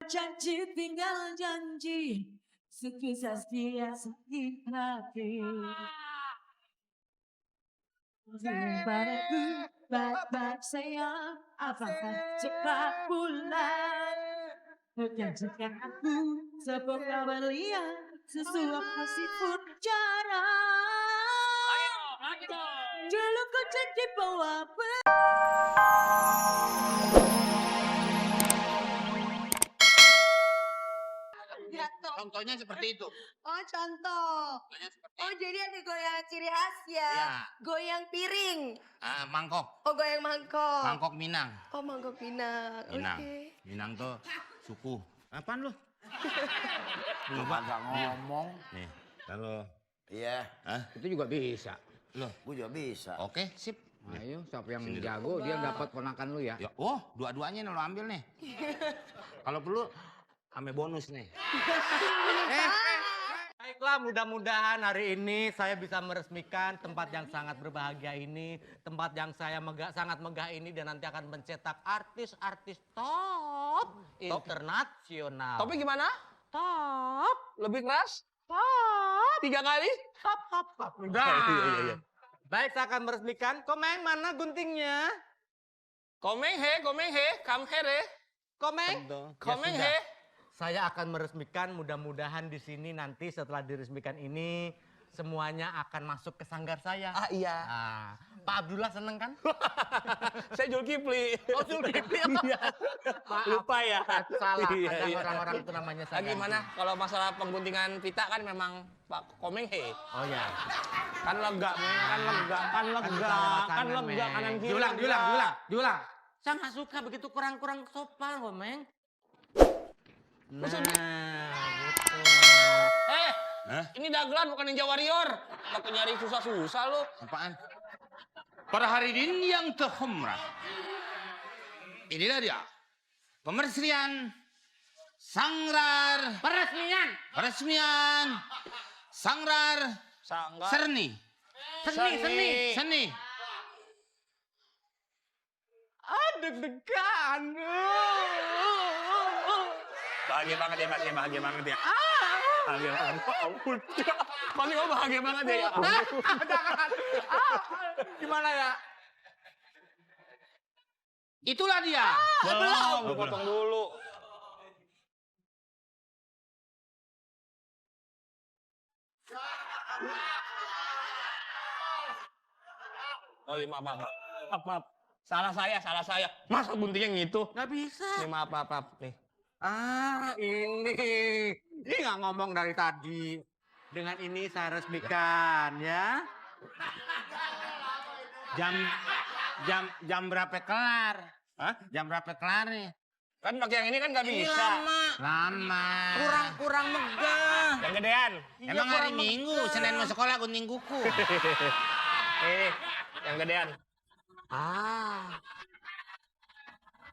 janji tinggal janji, sekisah dia sakit hati. Padaku baik-baik sayang, apakah cepat pulang? Janjikan aku semoga berlian, sesuap meskipun jarang. Dulu kau janji bawa Contohnya seperti itu. Oh, contoh. Contohnya seperti Oh, jadi ada goyang ciri khas ya? Ya. Goyang piring. Mangkok. Oh, goyang mangkok. Mangkok Minang. Oh, mangkok Minang. Minang. Oke. Minang tuh suku. Apaan lu? Coba agak ngomong. Nih, kalau Iya. Itu juga bisa. loh, Gue juga bisa. oke, sip. Ayo, siapa yang Sini jago dia dapat ponakan lu ya. Ya, dua-duanya nih lo ambil nih. Kalau perlu ame bonus nih. Baiklah, mudah-mudahan hari ini saya bisa meresmikan tempat yang sangat berbahagia ini. Tempat yang saya sangat megah ini dan nanti akan mencetak artis-artis top internasional. Topnya gimana? Top. Lebih keras? Top. 3 kali? Top. Udah. Iya. Baik, saya akan meresmikan. Komeng, mana guntingnya? Komeng he, come here. Komeng? Komeng Ya sudah. he. Saya akan meresmikan, mudah-mudahan di sini nanti setelah diresmikan ini semuanya akan masuk ke sanggar saya. Iya. Ah, Pak Abdullah seneng kan? Saya Zulkifli. Oh, Zulkifli. Iya. Lupa ya. Salah, Iya, ada iya. orang-orang itu namanya saya. Gimana kalau masalah pengguntingan pita kan memang Pak Komeng he. Oh ya. Kan lega, kanan kiri. Diulang. Saya nggak suka begitu kurang-kurang sopan, Komeng. Nah, gitu. Ini dagelan bukan Ninja Warrior. Pakai nyari susah-susah lu. Apaan? Pada hari ini yang terhumrah. Inilah dia. Peresmian Sangrar. Peresmian Sangrar Sanggar. Serni. Seni. Deg-degan. Bahagia banget ya, Mas. Bahagia banget ya. Bahagia banget. Ampun. Pasti kamu bahagia banget ya. Jangan. Gimana ya? Itulah dia. Belum, potong dulu. Oh iya, maaf. Salah saya. Masa guntingnya gitu? Nggak bisa. Nih, maaf. Nih. Ini nggak ngomong dari tadi. Dengan ini saya resmikan ya. Jam berapa kelar? Hah? Jam berapa kelar nih? Kan pakai yang ini kan nggak Ini bisa. lama. Kurang megah. Yang gedean. Emang hari Minggu, Senin mau sekolah gunting kuku. Yang gedean.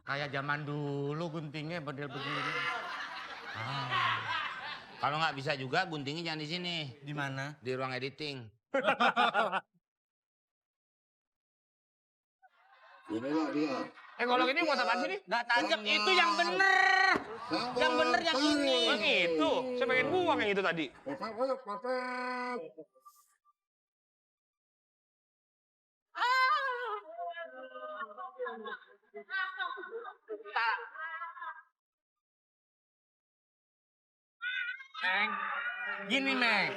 Kayak zaman dulu guntingnya model begini. Kalau nggak bisa juga guntingnya jangan di sini, Di mana? di ruang editing. Inilah dia. Kalau gini buat apaan sih nih? Nggak tajam, itu yang bener. Yang bener yang ini. Yang itu. Saya pengen buang yang itu tadi. Meng, gini Meng.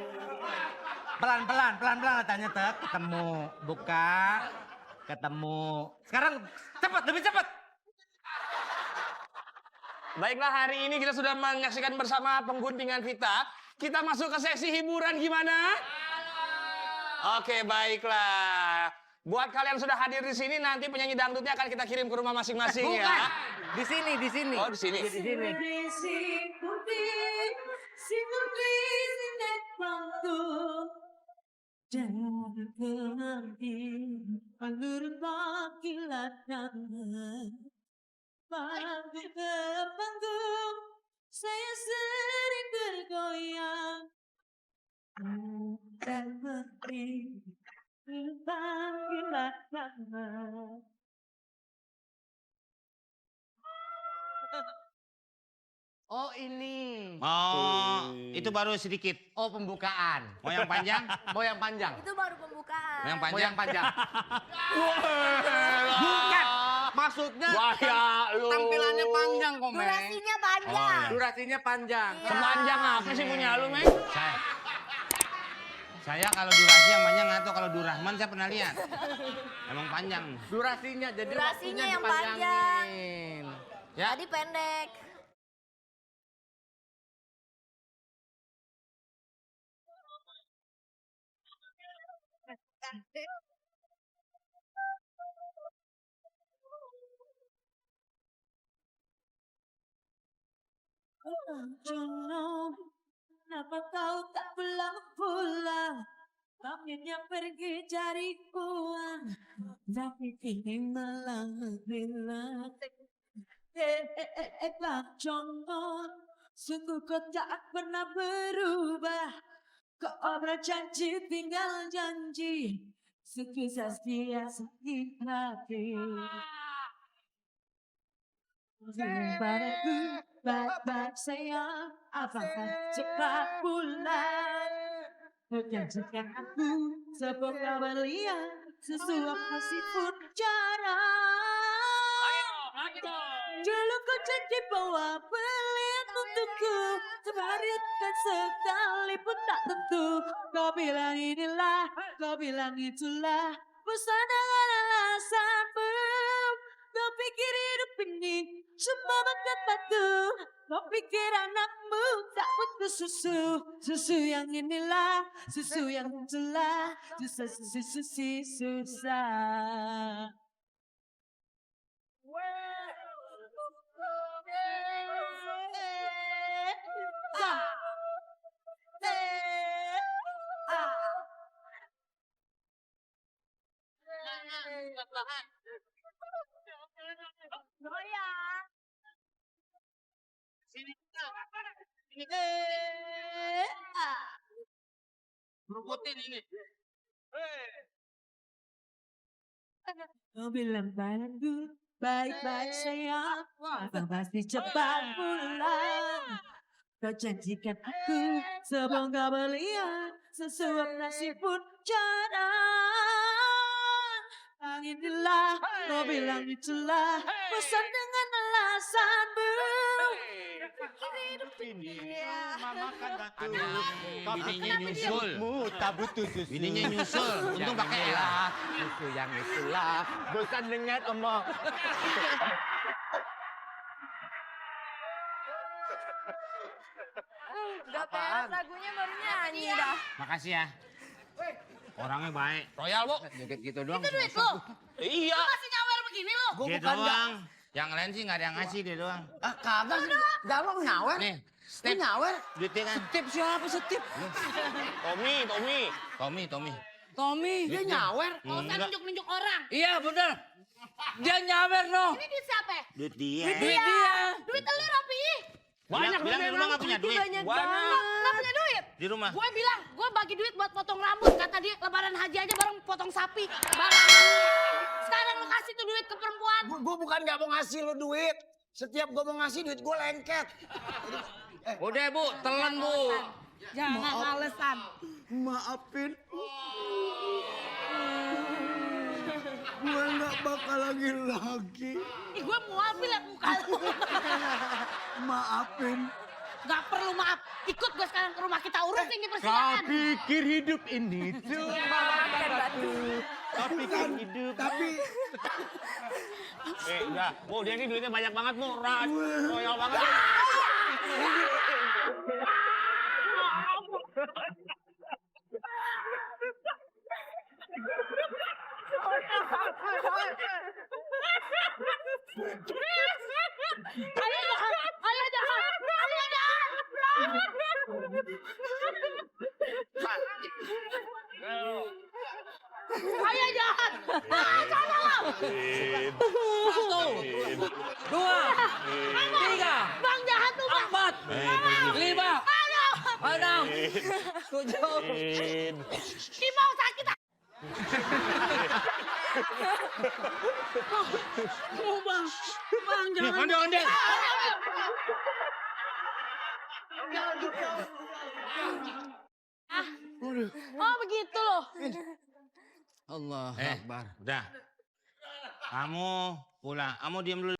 Pelan-pelan katanya Tek. Ketemu, buka, ketemu. Sekarang cepat, lebih cepat. Baiklah, hari ini kita sudah menyaksikan bersama pengguntingan kita. Kita masuk ke sesi hiburan gimana? Oke, baiklah. Buat kalian sudah hadir di sini, nanti penyanyi dangdutnya akan kita kirim ke rumah masing-masing ya. Bukan. Di sini. Oh, di sini. Panggung, saya sering bergoyang dan berdiri panggilan nama. Oh ini. Oh, itu baru sedikit. Oh pembukaan. Mau yang panjang? Mau yang panjang. Itu baru pembukaan. Mau yang Mau panjang? yang panjang. Bukan. Maksudnya Wah ya lu. Tampilannya panjang kok, Meng. Durasinya panjang. durasinya panjang. Iya. Sepanjang apa sih punya lu, Meng? Saya kalau durasi yang panjang nggak tahu, kalau Durrahman saya pernah lihat. Emang panjang. Durasinya jadi Durasinya waktunya yang dipanjangin. Ya. Tadi pendek. Jono, kenapa kau tak pulang-pulang? Pamitnya pergi cari uang, tapi kini malah bilang, Bang Jono, sungguh kau tak pernah berubah. Kau berjanji tinggal janji, sekisah setia sakit hati. Padaku, baik-baik sayang, apakah cepat pulang? Berjanjikan aku, semoga berlian, sesuap nasi pun jarang. Dulu kau janji bahwa berlian untukku, sebaritkan sekali pun tak tentu. Kau bilang inilah, kau bilang itulah, bosan dengan alasanmu. Kau pikir hidup ini cuma makan batu. Kau pikir anakmu tak butuh susu. Susu yang inilah, susu yang itulah, susah. Rubutin ini. Kau bilang padaku, baik-baik sayang, abang pasti cepat pulang. Kau janjikan aku, semoga berlian, sesuap nasi pun jarang. Inilah, kau bilang itulah, bosan dengan alasanmu. Bininya nyusul. Tak butuh susu. Bininya nyusul. Untung pakai L. Susu yang itulah. Bosan dengan omong. Udah beres lagunya baru nyanyi dah. Makasih ya. Orangnya baik. Royal, Bu. Joget gitu doang. Itu duit lu. Iya. Masih nyawer begini lu. Dia doang. Yang lain sih nggak ada yang ngasih, dia doang. Ah, kagak sih. Gak mau nyawer. Nih, Lu step. nyawer. Duitnya kan. Tip siapa setip? Tommy. Tommy. Dia nyawer. Gak usah nunjuk-nunjuk orang. Iya bener. Dia nyawer dong. Ini duit siapa? Duit dia. Duit dia. Duit lu Ropi. Banyak bilang di rumah nggak punya duit. Banyak Banyak. banget. Gak punya duit. Di rumah. Gue bilang, gue bagi duit buat potong rambut. Kata dia, lebaran haji aja bareng potong sapi. Barang. Sekarang lu kasih tuh duit ke perempuan. Gue bukan gak mau ngasih lo duit. Setiap gue mau ngasih duit gue lengket. Udah Bu, telan Bu. Jangan alasan. Maafin. Gue gak bakal lagi. Ih, gue mual liat muka lu. Maafin. Gak perlu maaf. Ikut gue sekarang ke rumah kita urusin di Kau persidangan. pikir hidup ini cuma makan batu. Kau pikir hidup. Tapi Udah. Bu, dia ini duitnya banyak banget, Bu. Royal banget. Ayo jahat. Satu, dua, tiga, Bang jahat tuh bang. empat, lima, enam, tujuh. Ih, mau sakit. Oh bang, bang jangan. Onde. Oh begitu loh. Allah Akbar. Udah. Kamu pulang. Kamu diam dulu.